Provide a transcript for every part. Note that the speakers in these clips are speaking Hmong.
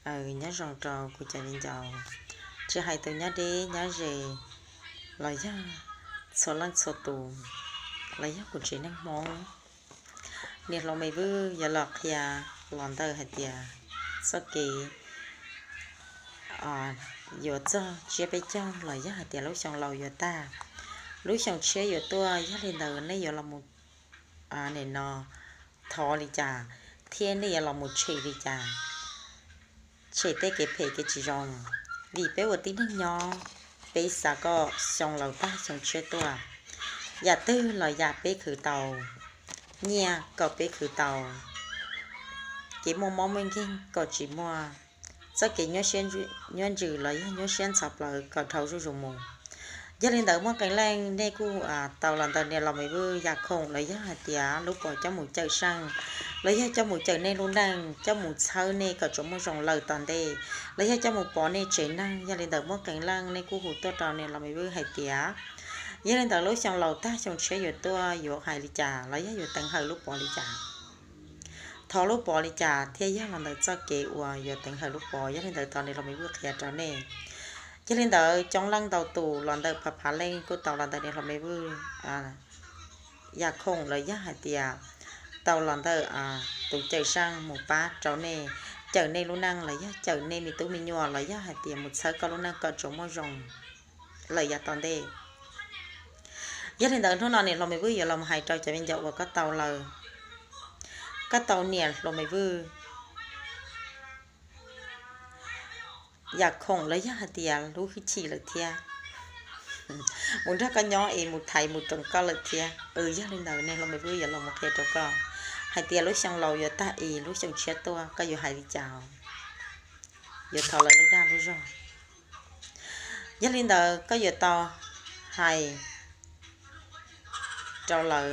Nyob zoo rau kuv cov viv ncaus, tsis hais tus nyob deb nyob ze los yog txhua leej txhua tus, los yog kuv tsev neeg Hmoob. Niam hluas Maiv Vwj yuav los qhia los ntawm hais tias txoj kev yuav txog tsiab peb caug los yog hais tias lub xyoo laus yuav tag, lub xyoo tshiab yuav tuaj, yog li ntawd nej yuav los mus nim no thov li cas, thiab nej yuav los mus tshem li cas, tshem tej kev phem kev tsis zoo. Vim peb ua tib neeg nyob, peb xav kom xyoo laus tag xyoo tshiab tuaj, yam twg los yam peb khwv tau, nyiaj kom peb khwv tau, kev muaj mob muaj nkeeg kom tsis muaj, txoj kev nyuaj ntsws los yog nyuaj siab ntxhov plawv kom dhau zuj zus mus. Yog li ntawd muaj qee leej nej kuj tau los ntawm niam laus Maiv Vwj yam khoom los yog hais tias lub pov coj mus cawm seej, los yog coj mus cawm nej lub neej, coj mus txhawb nej kom tsuas muaj zoo lawm tom ntej, los yog coj mus pov nej tsev neeg. Yog li ntawd muaj qee leej nej kuj hu tuaj rau niam laus Maiv Vwj hais tias, yog li ntawd lub xyoo laus tag xyoo tshiab yuav tuaj yuav hais li cas los yog yuav teev hawm lub pov li cas, thov lub pov li cas thiaj yog los ntawm txoj kev uas yuav teev hawm lub pov. Yog li ntawd thov niam laus Maiv Vwj qhia rau nej. Yog li ntawd coob leej ntau tus los ntawm phav phav leej kuj tau los ntawm niam laus Maiv Vwj yam khoom los yog hais tias tau los ntawm tus cawm seej mus pab rau nej, cawm nej lub neej los yog cawm nej me tub me nyuam los yog hais tias mus txhawb koj lub neej kom tsuas muaj zoo lawm yav tom ntej. Yog li ntawd hnub no niam laus Maiv Vwj yuav los hais rau cov viv ncaus uas koj tau lawm, koj tau niam laus Maiv Vwj yam khoom los yog hais tias lub hwj chim lawm thiab, mus nrog koj nyob es mus thaiv mus roos koj lawm thiab. Yog li ntawd niam laus Maiv Vwj yuav los mus qhia rau koj hais tias lub xyoo laus yuav tag es lub xyoo tshiab tuaj koj yuav hais li cas, yuav thov lawv lub dag lub zog. Yog li ntawd koj yuav tau hais rau lawv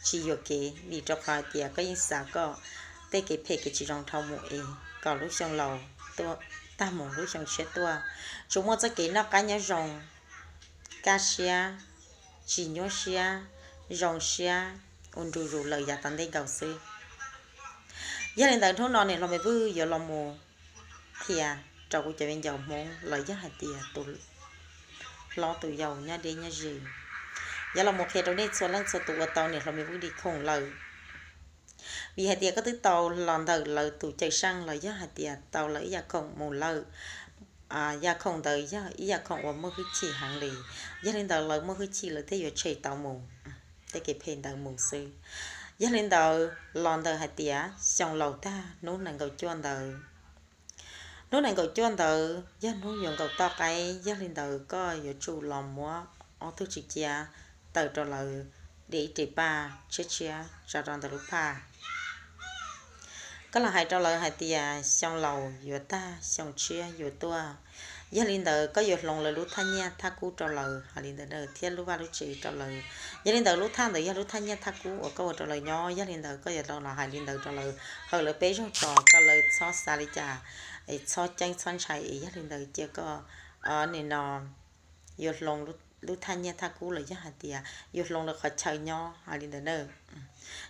tsis yuam kev, vim rau qhov hais tias koj yeej xav kom tej kev phem kev tsis zoo dhau mus es kom lub xyoo laus tag mus lub xyoo tshiab tuaj, tsuas muaj txoj kev noj qab nyob zoo, kaj siab, tsis nyuaj siab, zoo siab, ua ntu zus lawm yav tom ntej nkaus xwb. Yog li ntawd hnub no niam laus Maiv Vwj yuav los mus qhia rau kuv cov viv ncaus Hmoob los yog hais tias tus hlob tus yau nyob deb nyob ze, yuav los mus qhia rau nej txhua leej txhua tus uas tau niam laus Maiv Vwj li khoom lawm. Vim hais tias koj twb tau los ntawm lawv tus cawm seej los yog hais tias tau lawv ib yam khoom mus lawm, yam khoom ntawd yog ib yam khoom uas muaj hwj chim heev li. Yog li ntawd lawv muaj hwj chim lawv thiaj yuav tshem tau mus tej kev phem ntawd mus xwb. Yog li ntawd los ntawm hais tias xyoo laus tag hnub nees nkaum cuaj ntawd, hnub nees nkaum cuaj ntawd yog hnub yuav nkaum toj qaib, yog li ntawd koj yuav tsum los muab ob tug tsim cia tawm rau lawv de ib res paj tshiab tshiab tso rau ntawm lub phaj. Koj los hais rau lawv hais tias xyoo laus yuav tag xyoo tshiab yuav tuaj, yog li ntawd koj yuav hloov lawv lub thaj nyiaj thaj kub rau lawv hais li ntawd thiab lub vaj lub tsev rau lawv. Yog li ntawd lub thaj ntawd yog lub thaj nyiaj thaj kub uas koj ua rau lawv nyob, yog li ntawd koj yuav tau los hais li ntawd rau lawv, hawm lawv peb zaug tso kom lawv txhob xav li cas, es txhob ceeb txhob ntshai es yog li ntawd cia koj nim no yuav hloov lub thaj nyiaj thaj kub los yog hais tias yuav hloov lawv qhov chaw nyob hais li ntawd na.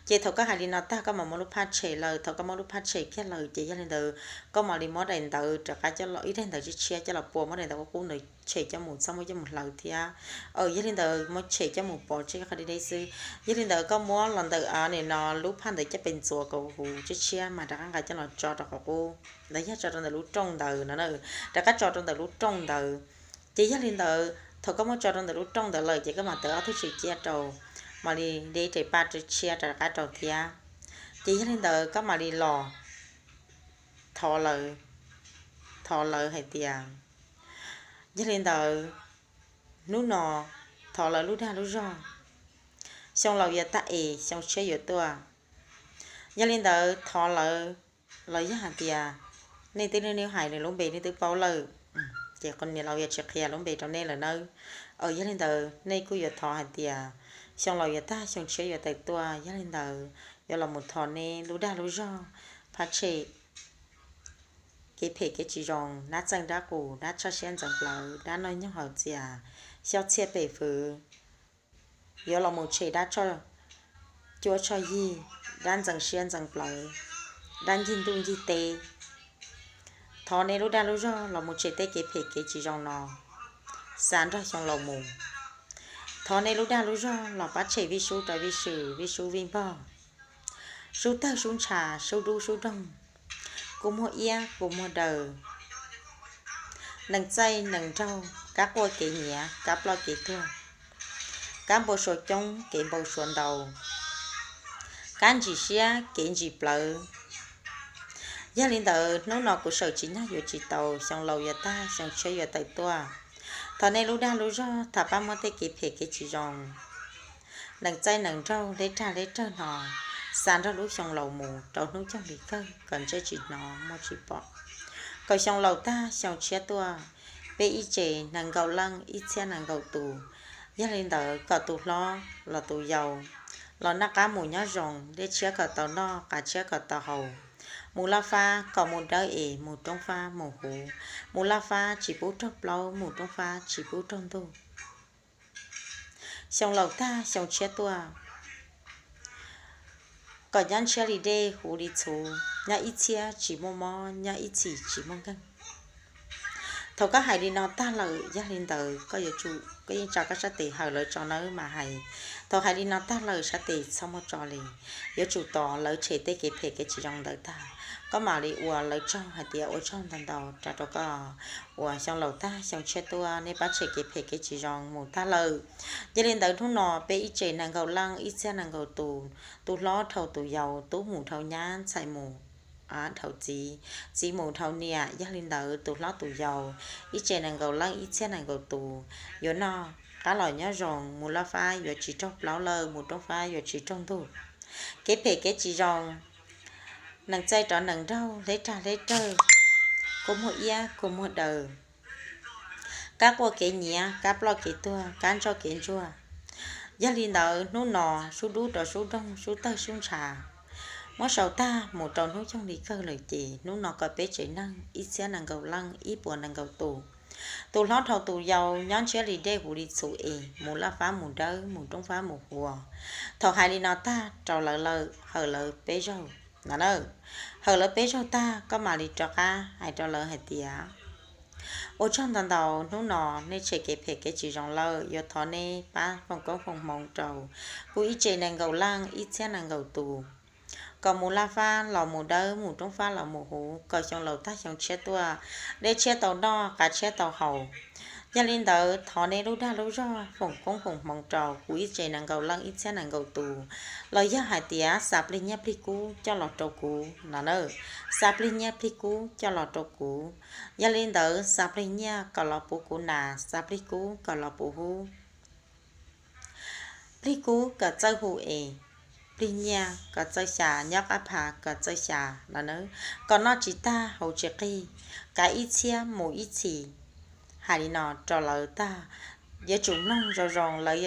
Ces thaum koj hais li no tag koj mam muab lub phaj tshem lawm, thaum koj muab lub phaj tshem kiag lawm ces yog li ntawd koj mam li muab daim ntawv rov qab coj los, ib daim ntawv tshiab tshiab coj los pua, muab daim ntawv qub qub ntawd tshem coj mus txhob muab coj mus hlawv thiab. Yog li ntawd muab tshem coj mus pov tseg qhov deb deb xwb. Yog li ntawd koj muab los ntawm nim no lub phaj ntawd coj pes ntxuav kom huv tshiab tshiab mas rov qab nqa coj los tso rau qhov qub los yog tso rau ntawm lub rooj ntawd no na, rov qab tso rau ntawm lub rooj ntawd. Ces yog li ntawd thaum koj muab tso rau ntawm lub rooj ntawd lawm ces koj mam tawm ob tug tsim cia rau, mam li de ib res paj tshiab rov qab rau thiab. Ces yog li ntawd koj mam li los thov lawv, thov lawv hais tias, yog li ntawd hnub no thov lawv lub dag lub zog, xyoo laus yuav tag es xyoo tshiab yuav tuaj. Yog li ntawd thov lawv los yog hais tias nej twb niaj hnub hais nws lub npe nej twb paub lawm, ces niam laus yuav tsis qhia lub npe rau nej lawm nawb. Yog li ntawd nej kuj yuav thov hais tias xyoo laus yuav tag xyoo tshiab yuav tawm tuaj, yog li ntawd yuav los mus thov nej lub dag lub zog, phaj tshem kev phem kev tsis zoo, dab txeej dab qus, dab tshaj siab ntxeev plawv, dab noj nyoog haus txias, xyob txhiaj pem fwv, yuav los mus tshem dab tshoj cuab tshoj yig, dab ntxeev siab ntxeev plawv, dab ncig ntuj ncig teb, Thov nej lub dag lub zog los mus tshem tej kev phem kev tsis zoo no, xa nrog Xyoo Laus mus. Thov nej lub dag lub zog los pab tshem Vij Sub rau Vij Swm, Vij Sub Vij Npog, Sub Tawg Sub Ntsha, Sub Dub Sub Doog, kua muag iab kua muag daws, nees txaij nees nraug, kab quaj kev nyiav, kab ploj kev tuag, kab npau suav coob kev npau suav ntau, kab ntsim siab kev ntsim plawv. Yog li ntawd hnub no kuv sawm tsis nag yuav tsis tau, Xyoo Laus yuav tag, Xyoo Tshiab yuav tawm tuaj. Thov nej lub dag lub zog tham pab muab tej kev phem kev tsis zoo, nees txaij nees nraug, leb rag leb rawg no, xa nrog lub Xyoo Laus mus rau hnub coog li kawg kom ntsej tsis hnov muag tsis pom, kom Xyoo Laus tag Xyoo Tshiab tuaj. Peb ib tse nees nkaum leej ib txhiab nees nkaum tus. Yog li ntawd kom tus hlob los tus yau los noj qab mus nyob zoo, dej tshiab kom tau noj, qav tshiab kom tau haus, mus laj fab kom mus dawb es mus roob fab mus huv, mus laj fab tsis pub raug plaub, mus roob fab tsis pub raug ntug. Xyoo Laus tag Xyoo Tshiab tuaj, kom nyob ntshiab li dej huv li txhuv, nyob ib txhiab tsis muaj mob, nyob ib txhis tsis muaj nkeeg. Thaum koj hais li no tag lawm, yog li ntawd koj yuav tsum, koj yeej tsa koj sab tes, hawm lawv tso nawb mas hais. Thaum hais li no tag lawm sab tes txhob muab tso li, yuav tsum tos lawv tshem tej kev phem kev tsis zoo ntawd tag, koj mam li ua lawv tsaug hais tias ua tsaug ntau ntau rau koj uas Xyoo Laus tag Xyoo Tshiab tuaj, nej pab tshem kev phem kev tsis zoo mus tag lawm. Yog li ntawd hnub no peb ib tse nees nkaum leej ib txhiab nees nkaum tus, tus hlob dhau tus yau, tub mus dhau nyab, ntxhais mus dhau txiv, txiv mus dhau niam. Yog li ntawd tus hlob tus yau, ib tse nees nkaum leej ib txhiab nees nkaum tus, yuav noj qab los nyob zoo, mus laj fab yuav tsis raug plaub lawm, mus roob fab yuav tsis raug ntug. Kev phem kev tsis zoo, nees txaij rov nees nraug, hleb rag hleb rawg, kua muag iab kua muag daws, kab quaj kev nyiav, kab ploj kev tuag, kab ntsoj kev ntsuag. Yog li ntawd hnub no sub dub rov sub doog, sub tawg sub ntsha, muab sau tag mus rau hnub coog li kawg lawm ces hnub no kom peb tsev neeg ib txhiab nees nkaum leej ib puas nees nkaum tus, tus hlob dhau tus yau, nyob ntshiab li dej huv li txhuv es mus laj fab mus dawb, mus roob fab mus huv. Thaum hais li no tag rau lawv lawm, hawm lawv peb zaug no na, hawm lawv peb zaug tag koj mam li rov qab hais rau lawv hais tias ua tsaug ntau ntau, hnub no nej tshem kev phem kev tsis zoo lawm, yuav thov nej pab foom koob foom hmoov rau kuv ib tse nees nkaum leej ib txhiab nees nkaum tus, kom mus laj fab los mus dawb, mus roob fab los mus huv, kom xyoo laus tag xyoo tshiab tuaj, dej tshiab tau noj, qav tshiab tau haus. Yog li ntawd thov nej lub dag lub zog foom koob foom hmoov rau kuv ib tse nees nkaum leej ib txhiab nees nkaum tus, los yog hais tias xa plig nyiaj plig kub coj los rau kuv no na, xa plig nyiaj plig kub coj los rau kuv. Yog li ntawd xa plig nyiaj kom los puv kuv nas, xa plig kub kom los puv hub. Plig kub kom txawj hu es, plig nyiaj kom txawj xya, nyob qab pha kom txawj xya no na, kom noj tsis tag haus tsis qig, kav ib txhiab mus ib txhis. Hais li no rau lawv tag, yuav tsum mloog zoo zoo, lawv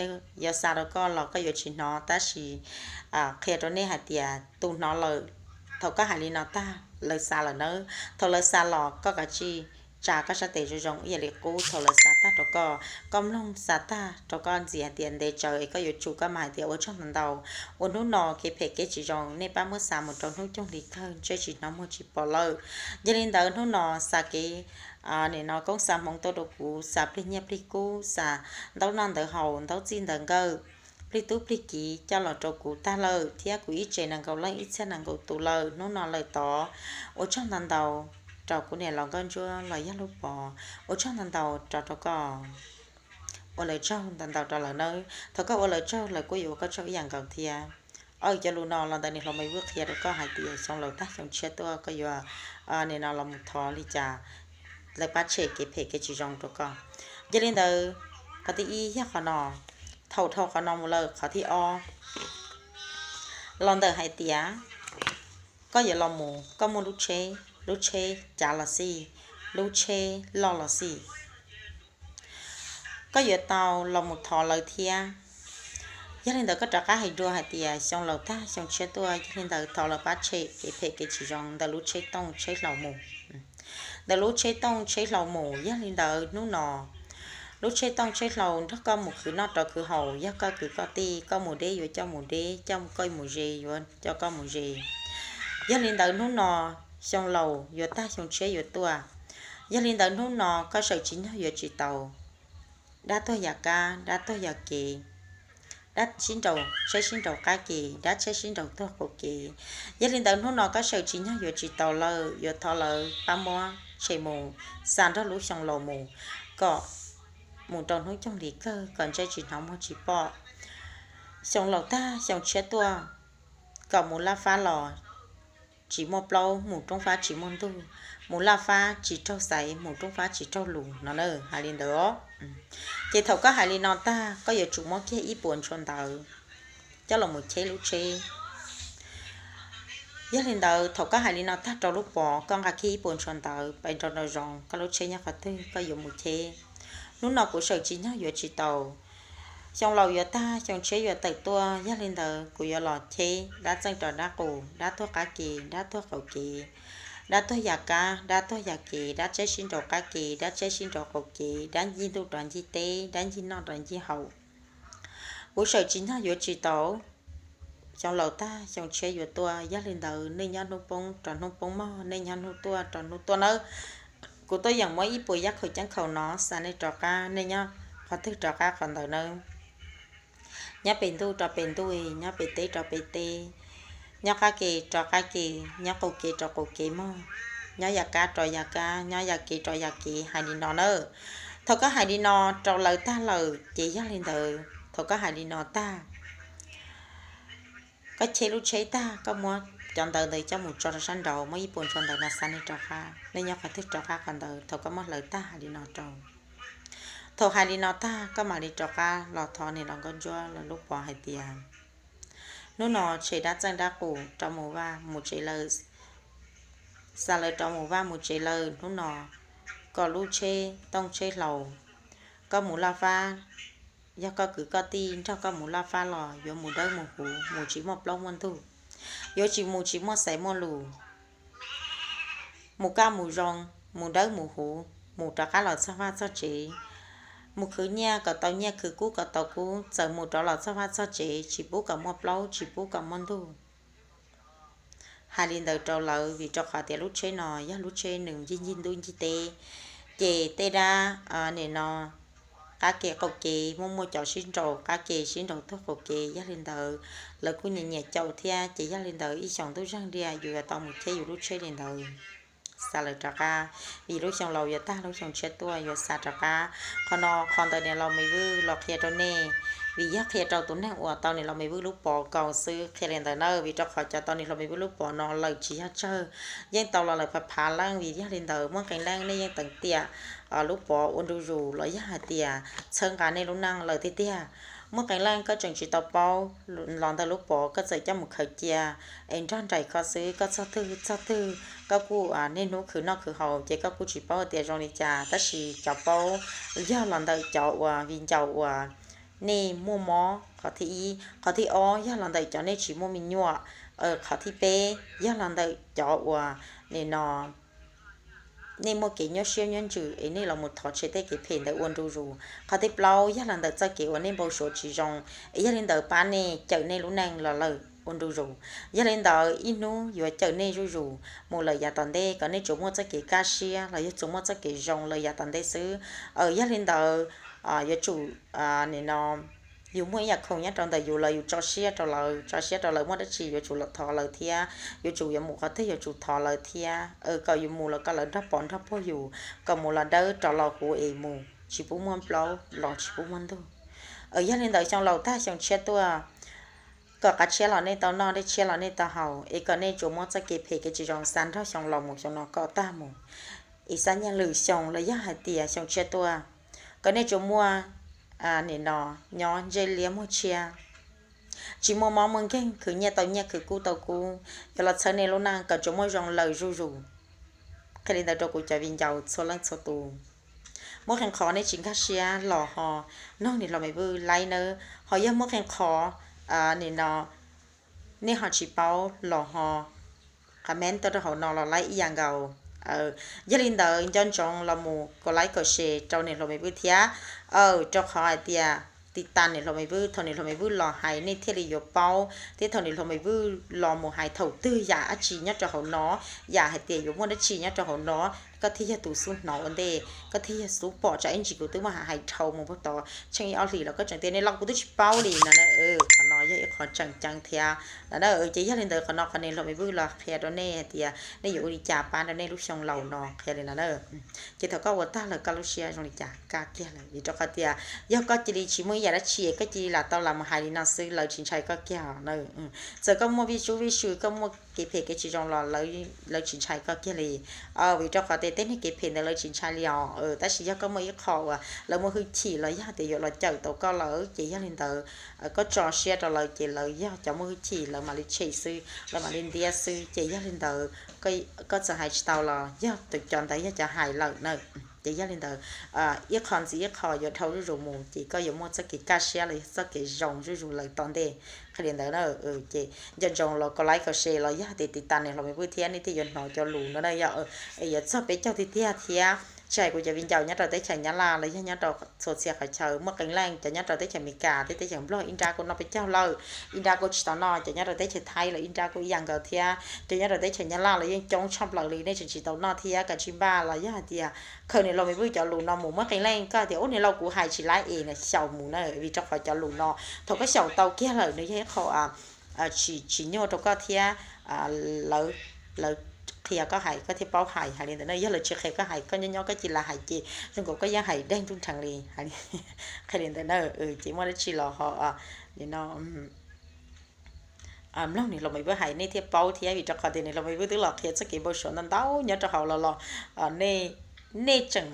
yuav xa rau koj los koj yuav tsis hnov, tab sis qhia rau nej hais tias tus hnov lawm, thaum koj hais li no tag lawv xa lawm nawb. Thaum lawv xa los koj kav tsij tsa koj sab tes zoo zoo ib yam li qub, thaum lawv xa tag rau koj, koj mloog xa tag rau koj ntxiv hais tias ntev tsawv es koj yuav tsum koj mas hais tias ua tsaug ntau ntau, uas hnub no kev phem kev tsis zoo nej pab muab xa mus rau hnub coog hli kawg ntsej tsis hnov muag tsis pom lawm. Yog li ntawd hnub no xa kev, nim no koob xa hmoov tuaj rau kuv, xa plig nyiaj plig kub, xa ntaub noj ntawv haus, ntaub txij ntawv nkawm, plig tub plig kiv coj los rau kuv tag lawm, thiab kuv ib tse nees nkaum leej ib txhiab nees nkaum tus lawm, hnub no lawm tod. Ua tsaug ntau ntau rau kuv niam laus nkauj ntsuab los yog lub pov, ua tsaug ntau ntau rau rau koj. Ua lawv tsaug ntau ntau rau lawv nawb, thaum koj ua lawv tsaug lawv kuj yuav ua koj tsaug ib yam nkaus thiab. Aw, cov lus no los ntawm niam hluas Maiv Vwj qhia rau koj hais tias xyoo laus tag xyoo tshiab tuaj koj yuav nim no los mus thov li cas lawv pab tshem kev phem kev tsis zoo rau koj. Yog li ntawd, qhov thib ib yog qhov no, thaum dhau qhov no mus lawm qhov thib ob los ntawm hais tias koj yuav los mus, koj muaj lub tsheb, lub tsheb cav los xij, lub tsheb loj los xij, koj yuav tau los mus thov lawv thiab. Yog li ntawd koj rov qab hais dua hais tias xyoo laus tag xyoo tshiab tuaj, yog li ntawd thov lawv pab tshem kev phem kev tsis zoo ntawm lub tsheb tooj tsheb hlau mus. Ntawm lub tsheb tooj tsheb hlau mus, yog li ntawd hnub no lub tsheb tooj tsheb hlau nrog koj mus khwv noj rau khwv haus, yog koj kwv koj tij, koj mus deb yuav coj mus deb, coj koj mus ze yuav coj koj mus ze. Yog li ntawd hnub no xyoo laus yuav tag xyoo tshiab yuav tuaj, Yog li ntawd hnub no koj sawm tsis nyog yuav tsis tau. Dab tuag yam kab, dab tuag yam kev, dab sib nraus tsheb sib nraus qab kev, dab tsheb sib nraus tuag qaum kev. Yog li ntawd hnub no koj sawm tsis nyog yuav tsis tau lawm, yuav thov lawv pab muab tshem mus, xa nrog lub xyoo laus mus, kom mus rau hnub coog li kawg kom ntsej tsis hnov muag tsis pom. Xyoo laus tag xyoo tshiab tuaj, kom mus laj fab los tsis muaj plaub, mus roob fab tsis muaj ntug, mus laj fab tsis raug xaiv, mus roob fab tsis raug lus no na, hais li ntawd os. Ces thaum koj hais li no tag, koj yuav tsum muab kiag ib puas ntshua ntawv coj los mus cheb lub tsheb. Yog li ntawd thaum koj hais li no tag rau lub pov, koj nqa kiag ib puas ntshua ntawv pais nrau nraum zoov, koj lub tsheb nyob qhov twg koj yuav mus cheb. Hnub no kuv sawm tsis nyog yuav tsis tau. Xyoo laus yuav tag, xyoo tshiab yuav tawm tuaj, yog li ntawd kuv yuav los cheb dab txeej rov dab qus, dab tuag qab kev, dab tuag qaum kev, dab tuag yam kab, dab tuag yam kev, dab tsheb sib nraus qab kev, dab tsheb sib nraus qaum kev, dab ncig ntuj rov ncig teb, dab ncig noj rov ncig haus. Kuv sawm tsis nyog yuav tsis tau. Xyoo laus tag xyoo tshiab yuav tuaj, yog li ntawd nej nyob hnub poob rov hnub poob mog, nej nyob hnub tuaj rov hnub tuaj nawb. Kuv tuaj yeem muab ib puas yab khaum ceeb khaum no xa nej rov qab, nej nyob qhov twg rov qab qhov ntawd nawb. Nyob pem ntuj rov pem ntuj, nyob pem teb rov pem teb, nyob qab ke rov qab ke, nyob qaum kev rov qaum kev mog, nyob yam kab rov yam kab, nyob yam kev rov yam kev, hais li no na. Thaum koj hais li no rau lawv tag lawm ces yog li ntawd, thaum koj hais li no tag, koj cheb lub tsheb tag, koj muab cov ntawv ntawd coj mus tso rau sab nraud, muab ib puas ntshua ntawv no xa nej rov qab, nej nyob qhov twg rov qab qhov ntawd. Thaum koj muab hlawv tag hais li no rau, thaum hais li no tag koj mam li rov qab los thov niam laus Nkauj Ntsuab lawv lub pov hais tias, hnub no tshem dab txeej dab qus rov mus vaj mus tsev lawm, xa lawv rov mus vaj mus tsev lawm, hnub no koj lub tsheb tooj tsheb hlau, koj mus laj fab, yog koj kwv koj tij nrog koj mus laj fab los yuav mus dawb mus huv, mus tsis muaj plaub muaj ntug, yuav tsis mus tsis muaj xaiv muaj lus, mus kaj mus zoo, mus dawb mus huv, mus rov qab los txog vaj txog tsev, mus khwv nyiaj kom tau nyiaj, khwv kub kom tau kub, txawm mus rov los txog vaj txog tsev tsis pub kom muaj plaub tsis pub kom muaj ntug. Hais li ntawd rau lawv vim rau qhov tias lub tsheb no yog lub tsheb nws ncig ncig ntuj ncig teb, ces tej dab nim no qab ke qaum kev muaj muaj cov sib nraus qab ke sib nraus tuag qaum kev, yog li ntawd lawv kuj nyiam nyiam caum thiab. Ces yog li ntawd ib xyoos ntuj zeeg tiag yus yuav tau mus cheb yus lub tsheb li ntawd, xa lawv rov qab, vim lub xyoo laus yuav tag lub xyoo tshiab tuaj yuav xa rov qab. Qhov no qhov ntawd niam laus Maiv Vwj los qhia rau nej, vim yog qhia rau tus neeg uas tau niam laus Maiv Vwj lub pov kaus xwb, qhia li ntawd na. Vim rau qhov cov tau niam laus Maiv Vwj lub pov no lawm tsis yog tsawg, yeej tau los lawm phav phav leej. Vim yog li ntawd muaj qee leej nej yeej teev tiam lub pov ua ntu zus los yog hais tias txhawb nqa nej lub neej lawm tiag tiag. Muaj qee leej koj tseem tsis tau paub los ntawm lub pov, koj txawm coj mus khaws cia es nrog nraim kho xwb, koj txog twg txog twg koj kuj niaj hnub khwv noj khwv haus ces koj kuj tsis paub tias zoo li cas. Tab sis cov paub yog los ntawm cov uas viv ncaus uas nej muaj mob, qhov thib ib. Qhov thib ob yog los ntawm cov nej tsis muaj me nyuam. Qhov thib peb yog los ntawm cov uas nim no nej muaj kev nyuaj siab nyuaj ntsws es nej los mus thov tshem tej kev phem ntawd ua ntu zus. Qhov thib plaub yog los ntawm txoj kev uas nej npau suav tsis zoo, es yog li ntawd pab nej cawm nej lub neej los lawm ua ntu zus. Yog li ntawd ib hnub yuav cawm nej zuj zus mus lawm yav tom ntej, kom nej tsuas muaj txoj kev kaj siab los yog tsuas muaj txoj kev zoo lawm yav tom ntej xwb. Yog li ntawd yuav tsum nim no yus muaj ib yam khoom nyob rau ntawm yus los yus tso siab rau lawv, tso siab rau lawv, muaj dab tsi yuav tsum los thov lawv thiab, yuav tsum yuav mus qhov twg yuav tsum thov lawv thiab, kom yus mus los kom lawv nrog pov nrog puag yus, kom mus los dawb rov los huv es mus, tsis pub muaj plaub los tsis pub muaj ntug. Yog li ntawd xyoo laus tag xyoo tshiab tuaj, kom qab tshiab los nej tau noj, dej tshiab los nej tau haus, es kom nej tsuas muab txoj kev phem kev tsis zoo xa nrog xyoo laus mus xyoo no kom tag mus. Es xa nyiaj lwm xyoo los yog hais tias xyoo tshiab tuaj, kom nej tsuas muaj nim no nyob ntsej liab muag tshiab, tsis muaj mob muaj nkeeg, khwv nyiaj tau nyiaj, khwv kub tau kub, yuav los txhawb nej lub neej kom tsuas muaj zoo lawm zuj zus. Qhia li ntawd rau kuv cov viv ncaus txhua leej txhua tus. Muaj qee qhov nej tsis nkag siab los ho noog niam hluas Maiv Vwj laib nawb, ho yog muaj qee qhov nim no nej ho tsis paub los ho comment tuaj rau hauv no los laib ib yam nkaus. Yog li ntawd nco ntsoov los mus kom laib kom share rau niam hluas Maiv Vwj thiab, rau qhov hais tias tiv tas niam hluas Maiv Vwj, thaum niam hluas Maiv Vwj los hais nej thiaj li yuav paub, thiab thaum niam hluas Maiv Vwj los mus hais thaum twg yam dab tsi nyob rau hauv no, yam hais tias yuav muaj dab tsi nyob rau hauv no, koj thiaj yog tus xub hnov ua ntej, koj thiaj yog xub pom tsam ib ntsis kuv twb muaj hais dhau mus puag tod tsheej ib ob hlis los koj tseem tias nej los kuv twb tsis paub li no na. Qhov no yog ib qho tseem ceeb thiab no na. Ces yog li ntawd qhov no qhov niam hluas me pwj los qhia rau nej hais tias nej yuav ua li cas pab rau nej lub xyoo laus no qhia li no na. Ces thaum koj ua tag lawm koj lub siab zoo li cas kaj kiag lawm, vim rau qhov tias yog koj cia li tsis muaj ib yam dab tsi koj cia li lam tau lam mus hais li no xwb lawv tsis ntshai koj kiag na. Txawm koj muaj vij sub vij sw koj muaj kev phem kev tsis zoo los lawv tsis ntshai koj kiag li. Vim rau qhov tias tej neeg kev phem ntawd lawv tsis ntshai li os. Tab sis yog koj muaj ib qho uas lawv muaj hwj chim los yog tias yuav los cawm tau koj lawm ces yog li ntawd koj tso siab rau lawv ces lawv yog cov muaj hwj chim lawv mam li tshem xwb lawv mam li ntiab xwb ces yog li ntawd koj txawm hais tsis tau los yog tus cov ntawd yog cov hais lawm na. Ces yog li ntawd ib qho ntxiv ib qho yuav dhau zuj zus mus ces koj yuav muaj txoj kev kaj siab los yog txoj kev zoo zuj zus lawm tom ntej. Qhia li ntawd na. Ces nco ntsoov los kos like kos share los yog tias tiv tas niam hluas me pwj thiab nej thiaj yuav hnov cov lus no na yom. Es yuav txog peb caug tiag tiag thiab tsis hais kuv cov viv ncaus nyob rau teb chaws Nyab Laj los yog nyob rau txhua txhia qhov chaw muaj qee leej cov nyob rau teb chaws Amelikas thiab teb chaws Nplog ib nrab kuj noj peb caug lawm, ib nrab kuj tsis tau noj, cov nyob rau teb chaws Thaib los ib nrab kuj ib yam nkaus thiab, cov nyob rau teb chaws Nyab Laj los yeej coob tshaj plaws li nej tseem tsis tau noj thiab kav tsij npaj los yog hais tias khaws niam hluas me pwj cov lus no mus muaj qee leej koj tias ub niam laus kuv hais tsis laib es xyaum mus na, vim rau qhov cov lus no thaum koj xyaum tau kiag lawm nws yog ib qho tsis nyuaj rau koj thiab lawv qhia koj hais koj thiaj paub hais. Hais li ntawd na, yog lawv tsis qhia koj hais koj nyob nyob koj cia li hais ces zoo nkaus koj yeej hais deg nruj nrheev li. Qhia li ntawd na. Ces muaj dab tsi los ho no mloog niam hluas me pwj hais nej thiaj paub thiab, vim rau qhov tias niam hluas me pwj twb los qhia txoj kev npau suav ntau ntau nyob rau hauv los los nej tseem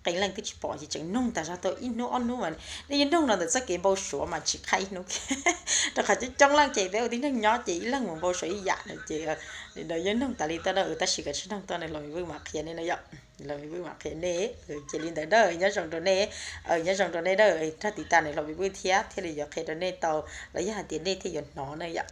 qee leej twb tsis pom ces tseem nug tas zog tau ib hnub ob hnub mas nej yeej nug no ntawm txoj kev npau suav mas tsis qhib hnub. Rau qhov coob coob leej ces peb ua tib neeg nyob ces ib leeg mus npau suav ib yam no ces yeej nug tas li tau na. Tab sis kav tsij nug tau niam hluas me pwj mam qhia nej no yom. Niam hluas me pwj mam qhia nej. Ces li ntawd na, nyob zoo rau nej, nyob zoo rau nej na, rog tiv tas niam hluas me pwj thiab thiaj li yuav qhia rau nej tau los yog hais tias nej thiaj yuav hnov na yom.